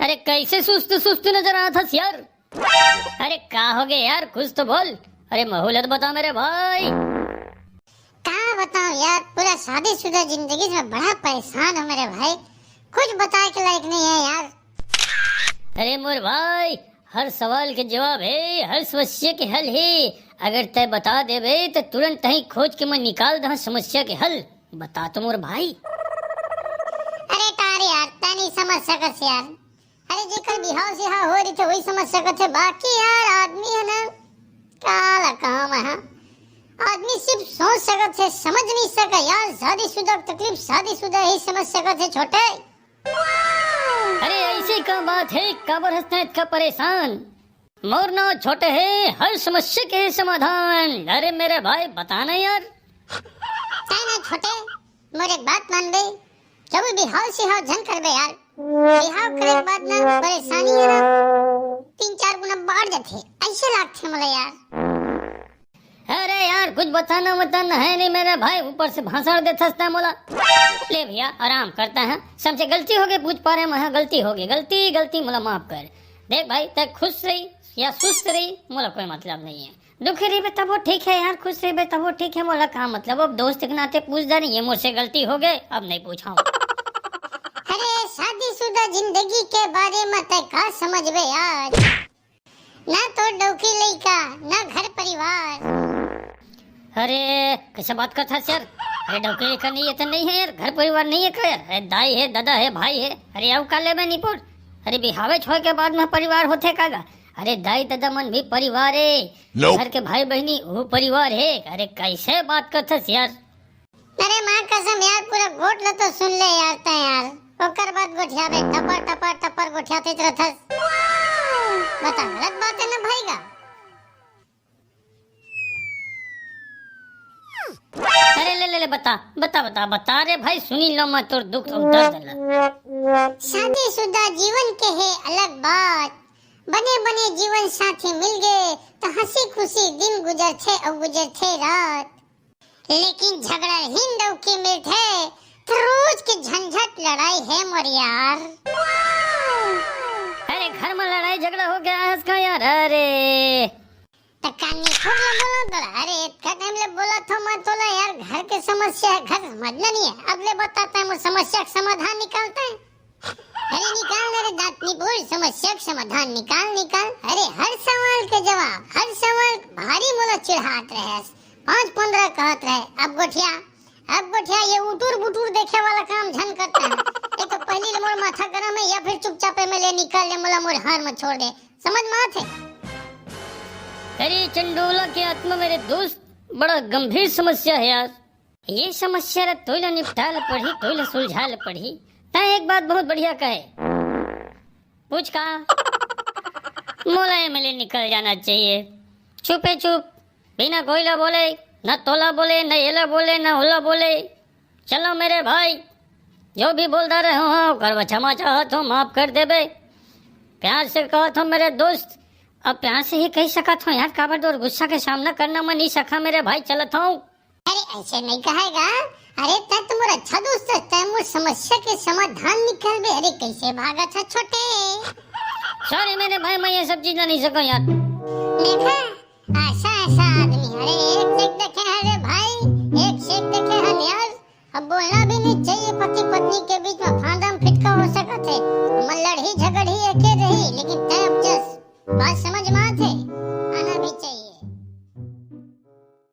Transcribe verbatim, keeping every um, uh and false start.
अरे, कैसे सुस्त सुस्त नजर आत हस यार? अरे, का हो गया यार, कुछ तो बोल। अरे, महूलत बता मेरे भाई। का बताऊं यार, पूरा शादीशुदा जिंदगी से मैं बड़ा परेशान हूँ मेरे भाई, कुछ बताए के लायक नहीं है यार। अरे मोर भाई, हर सवाल के जवाब है, हर समस्या के हल है। अगर तय बता देबे तो तुरंत ही खोज के मैं निकाल दहा समस्या के हल। बता तो मोर भाई। अरे टार यार, तय नहीं समझ सकत यार। अरे जेकर बिहाव सिहाव हो रही थे वही समझ सकत है, बाकी यार आदमी है ना, काला काम है। आदमी सिर्फ सोच सकत है, समझ नहीं सका यार। शादीशुदा की तकलीफ शादीशुदा ही समझ सकत है छोटे। अरे ऐसी का बात है, काबर हंसता है इतना परेशान? मोर नाव छोटे है, हर समस्या के समाधान। अरे मेरे भाई बता ना यार। तय ना छोटे, मोर एक बात मान बे, जब बिहाव सिहाव झन करबे यार। बिहाव करे के बाद ना परेशानी है ना तीन चार गुना बढ़ जाथे, ऐसे लागथे मोला यार। अरे यार, कुछ बताना वताना है नहीं मेरे भाई, ऊपर से भाषण देथस तय मोला। ले भैया, आराम करता है, समझे गलती हो गई, पूछ पा रहे मैं, गलती हो गई, गलती गलती, मोला माफ कर। देख भाई, तय खुश रही या सुस्त रही, मोला कोई मतलब नहीं है। दुखी रहिबे तबो ठीक है यार, खुश रहिबे तबो ठीक है, मोला का मतलब, अब दोस्त के नाते पूछ जा रही है, मोर से गलती हो गए, अब नहीं पूछाऊं। अरे शादीशुदा जिंदगी के बारे में तय का समझबे यार? ना तो डौकी लइका, ना घर परिवार। अरे कैसे बात करत हस यार? अरे डौकी लइका नहीं है तो नहीं है यार, घर परिवार नहीं है का यार? अरे दाई है, दादा है, भाई है, अरे अउ का लेबे निपोर? अरे बिहावे छोड़ के बाद में परिवार होथे का गा? अरे दाई दादा मन भी परिवार है, घर के भाई बहिनी वो परिवार है। अरे कैसे बात करत हस यार? अरे माँ कसम यार, पूरा गोठ ल तो सुन ले यार तय यार, ओकर बाद गोठियाबे, टपर टपर टपर गोठियाते रहथस। बता, गलत बात है ना भाई गा? अरे ले ले ले, बता बता बता बता रे भाई, सुनी लो मैं तोर दुख और दर्द ला। शादीशुदा जीवन के है अलग बात, बने बने जीवन साथी मिल गए तो हंसी खुशी दिन गुजरथे और गुजरथे रात। लेकिन झगड़ा हिंदू की मिलथे तो रोज के झंझट लड़ाई है मोर यार। अरे घर में लड़ाई झगड़ा हो गया है इसका यार। अरे तो कानी खुद ले बोला तो, अरे इतना टाइम ले बोला था मैं तोला यार, घर के समस्या है, घर समझना नहीं है। अब ले बताता है, मैं समस्या का समाधान निकालता है। अरे निकाल ना रे दांत निपोर, समस्या का समाधान निकाल, निकाल। अरे हर सवाल के जवाब, हर सवाल भारी मोला चिढ़ात रहे, पाँच पंद्रह कहत रहे। अब गोठिया, अब गोठिया ये उटुर बुटुर देखे वाला काम झन करता है। एक तो पहली ले मोर माथा गरम है, या फिर चुपचाप में ले निकाल ले, मोला मोर हार में छोड़ दे, समझ में आथे? अरे चंडोला के आत्मा मेरे दोस्त, बड़ा गंभीर समस्या है यार। ये समस्या ला तोइला निपटाल पड़ही, तोइला सुलझाल पड़ही। तैं एक बात बहुत बढ़िया कहे। पूछ का? मोला एमएलए निकल जाना चाहिए। छुपे छुप, बिना कोई ला बोले, न तोला बोले, न एला बोले, न ओला बोले। चलो मेरे भाई, जो भी बोलता रहे हो, ओकर बर क्षमा चाहत हो, माफ कर देबे। प्यार से कहत हो मेरे दोस्त, अब प्यार से ही कह सकत हो यार, काबर तोर गुस्सा के सामना करना मैं नहीं सका मेरे भाई, चलत हूँ। अरे ऐसे नहीं कहेगा। अरे तै तो मोर अच्छा दोस्त है, तै मोर समस्या के समाधान निकालबे। अरे कैसे भागत है छोटे? सॉरी मेरे भाई, मैं ये सब चीज नहीं सकूं यार। देखा, ऐसा ऐसा आदमी, अरे एक से एक देखे हैं रे भाई, एक से एक देखे हैं यार। अब बोलना भी नहीं चाहिए पति पत्नी के बीच में, फांदा में फिटका हो सकत है, मैं लड़ही झगड़ही एके रही, लेकिन तै अब जस बात समझ में आथे?